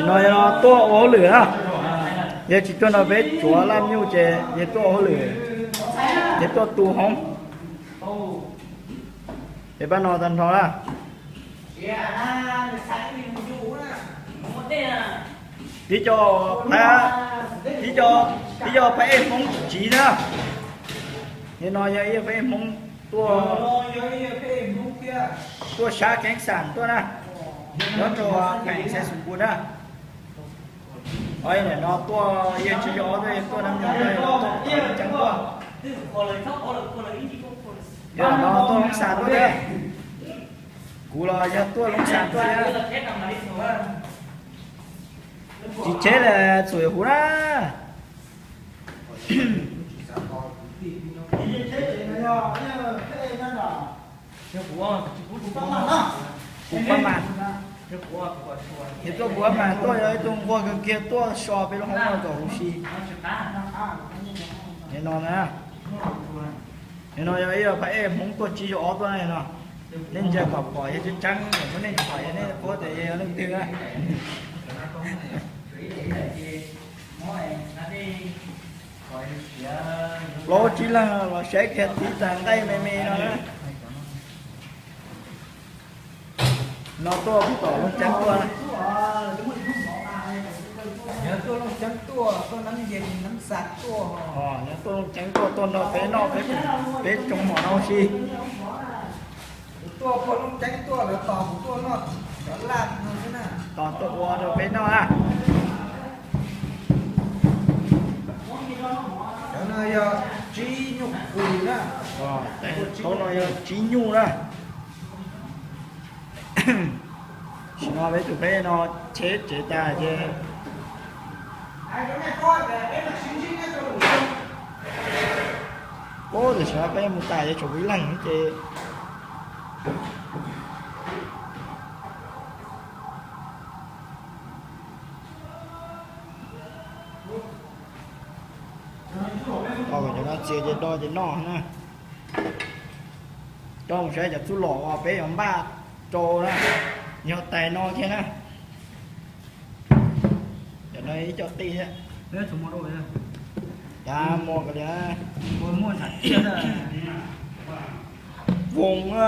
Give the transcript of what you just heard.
No yog tuaj ua hauj lwm na. Yog tsis tuaj nrog peb tsuav laj nyuj ces yog tuaj ua hauj lwm, yog tuaj tu hoob. Es pab no tag nrho na. Tib co, tib co, tib co phab ej Hmoob tsiv na. Nim no yog ib phab ej Hmoob tuaj, tuaj sab keeb xam tuaj na, nyob rau kheem Xais Xus Npus na. Nim no tuaj yog tsis yog ob tuaj, yog tuaj nab nyoos tuaj, yog tuaj Looj Ceeb tuaj. Yog no tuaj Looj Xam tuaj thiab. Kuv los yog tuaj Looj Xam tuaj thiab. Tsis tsheb li txhum yog huv na. Kuv pab mas, yog tuaj kuv pab mas tuaj yog ib tug nquag kawg kiag tuaj so peb lub hoob no kom huv si. Nim no na, nim no yog ib phab ej Hmoob tuaj tsis yog ob tuaj na no. Nej ntsia kom pom yog tseeb tseeb, muab nej pom yog nej paub tias yog leej twg na. Plaub tsib leeg los saib kiag tiv tas nqaij me me no na. No tuaj puag tom Looj Ceeb tuaj. Yog tuaj Looj Ceeb tuaj, tuaj Nab Nce Nab Xa tuaj. Yog tuaj Looj Ceeb tuaj, tuaj nrog peb noj, peb tsoom mov no si. Kuv tuaj puag Looj Ceeb tuaj, lawv tos kuv tuaj noj cov laj no xwb na. Tos tuaj ua rau peb noj na. Cov no yog tsib nyuj kws na. Taub no yog tsib nyuj na. Sim no peb tus peb no cheb tsev tas ces, ub, tam sim no peb mus tas ces tshuav kuv ib leeg ces. Cov no txias ces do ces noj na. Coj mus saib cov txuj lom uas peb yuav npaj rau na, yog tais no thiab na. Cov no ib co tij thiab. Cas muaj ko li, voos na.